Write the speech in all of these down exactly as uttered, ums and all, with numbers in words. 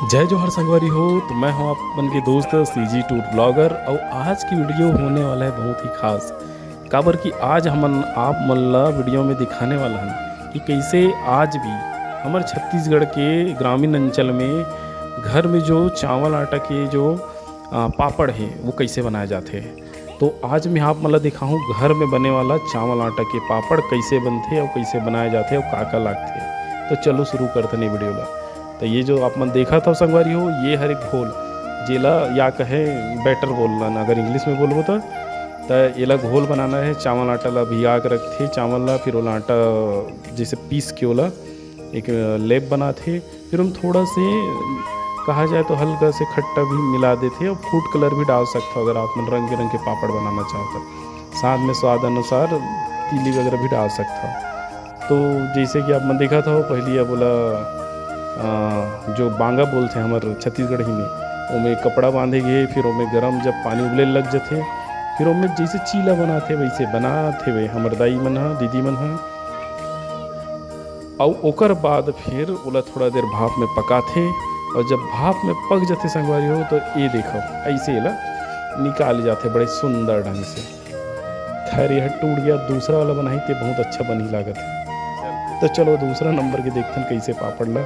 जय जोहार संगवारी हो, तो मैं हूं आप मन के दोस्त CG Tour Vlogger। और आज की वीडियो होने वाला है बहुत ही खास, काबर कि आज हमन आप मन ला वीडियो में दिखाने वाला हन कि कैसे आज भी हमर छत्तीसगढ़ के ग्रामीण अंचल में घर में जो चावल आटा के जो, आ, पापड़ है, वो कैसे बनाए जाथे। तो आज मैं आप मन ला दिखाहूँ घर में बने वाला चावल आटा के पापड़ कैसे बनथे और कैसे बनाए जाथे और का का लागथे। तो चलो शुरू करथन ये वीडियो ला। तो ये जो आप मन देखत हव संगवारी हो, ये हर एक घोल, जेला या कहे बैटर बोलना ना, अगर इंग्लिश में बोलबो तो, त एला घोल बनाना है। चावल आटा ला भिगा के रखथे, चावल ला, फिर ओला आटा जैसे पीस के ओला एक लेप बनाथे, फिर हम थोड़ा से, कहा जाए तो हल्का से खट्टा भी मिला देथे और फूड कलर भी डाल सकथव अगर आप मन रंग बिरंग के पापड़ बनाना चाहो तो। साथ में स्वाद अनुसार तीली वगैरह भी डाल सकथव। तो जैसे कि आप मन देखत हव, पहली अब ओला, आ, जो बांगा बोलथे हमर छत्तीसगढ़ी में, ओमे कपड़ा बांधे गे, फिर ओमे गरम जब पानी उबले लग जथे, फिर ओमे जैसे चीला बनाथे वैसे बनाथे वे हमर दाई मन ह, दीदी मन ह। अउ ओकर बाद फिर ओला थोड़ा देर भाप में पकाथे, और जब भाप में पक जथे संगवारी हो, तो ये देखो, ऐसे एला निकाल जाथे बड़े सुंदर ढंग से। खैर, यह टूट गया, दूसरा वाला बनाही ते बहुत अच्छा बनी लागत है। तो चलो दूसरा नंबर के देखथन कैसे पापड़ ला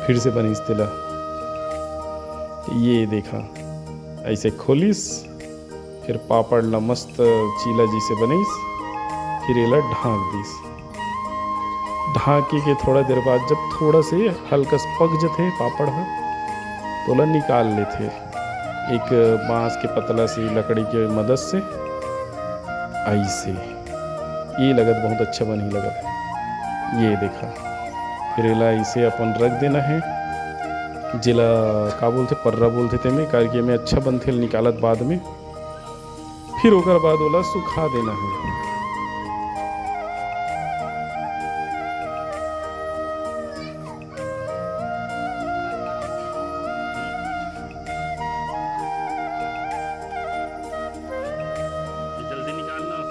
फिर से बनिस तेला। ये देखा, ऐसे खोलिस, फिर पापड़ ला मस्त चीला जैसे बनिस, फिर एला ढांक दिस। ढांके के थोड़ा देर बाद जब थोड़ा से हल्का से पक जथे पापड़ ह, तो ओला निकाल लेथे एक बांस के पतला सी लकड़ी के मदद से। ऐसे ये लगत बहुत अच्छा बनही लगत है। ये देखा, फिर एला ऐसे अपन रख देना है, जेला का बोलथे, पर्रा बोलथे तेमे, काहे कि एमे अच्छा बनथे, निकालत बाद में। फिर ओकर बाद ओला सुखा देना है। जल्दी निकालना।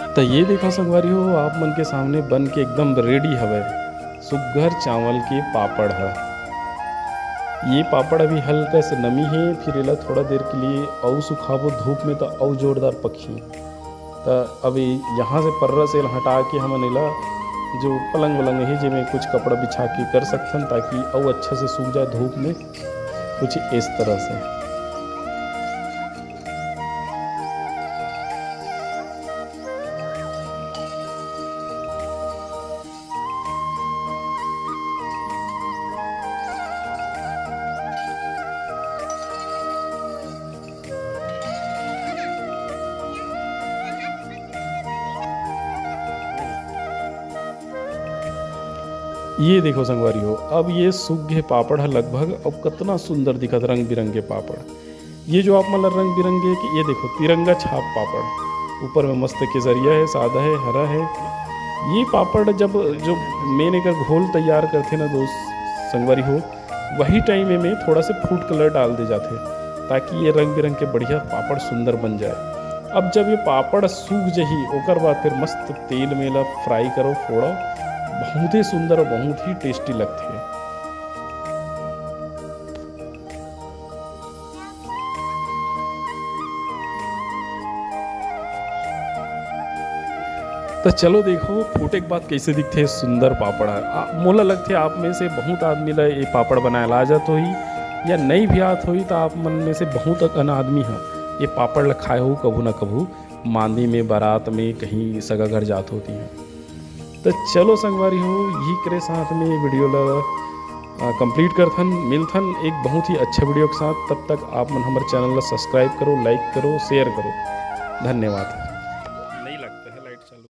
त ये देखा संगवारी हो, आप मन के सामने बन के एकदम रेडी हवय सुग्घर चावल के पापड़ ह। ये पापड़ अभी हल्का से नमी हे, फिर एला थोड़ा देर के लिए अउ सुखाबो धूप में, त अउ जोरदार पकही। त अभी यहाँ से पर्रा से एला हटा के हमन एला जो पलंग वलंग हे, जेमे कुछ कपड़ा बिछा के कर सकथन, ताकि अउ अच्छा से सूख जाए धूप में। कुछ इस तरह से। ये देखो संगवारी हो, अब ये सूख गे पापड़ ह लगभग। अब कतना सुंदर दिखत, रंग बिरंगे पापड़। ये जो आप मन ल रंग बिरंगे के, ये देखो, तिरंगा छाप पापड़, ऊपर में मस्त केसरिया है, सादा है, हरा है। ये पापड़ जब जो मेन एकर घोल तैयार करथे ना दोस्त संगवारी हो, वही टाइम में थोड़ा से फूड कलर डाल दे जाथे, ताकि ये रंग बिरंग के बढ़िया पापड़ सुंदर बन जाए। अब जब ये पापड़ सूख जही, ओकर बाद फिर मस्त तेल में ला फ्राई करो, फोड़ो, बहुत ही सुंदर और बहुत ही टेस्टी लगथे। त चलो देखो, फूटे के बाद कैसे दिखथे सुंदर पापड़ ह। आ, मोला लगथे आप में से बहुत आदमी ला ये पापड़ बनाए ला आ जात होही, या नई भी आत होही, त आप मन में से बहुत अकन आदमी ह ये पापड़ ला खाए हो कभू ना कभू, मांदी में, बारात में, कहीं सगा घर जात होती है। त चलो संगवारी हो, यही करे साथ में ये वीडियो ला, आ, कंप्लीट करथन। मिलथन एक बहुत ही अच्छा वीडियो के साथ। तब तक आप मन हमर चैनल ला सब्सक्राइब करो, लाइक करो, शेयर करो। धन्यवाद। नहीं लगता है लाइट चालू।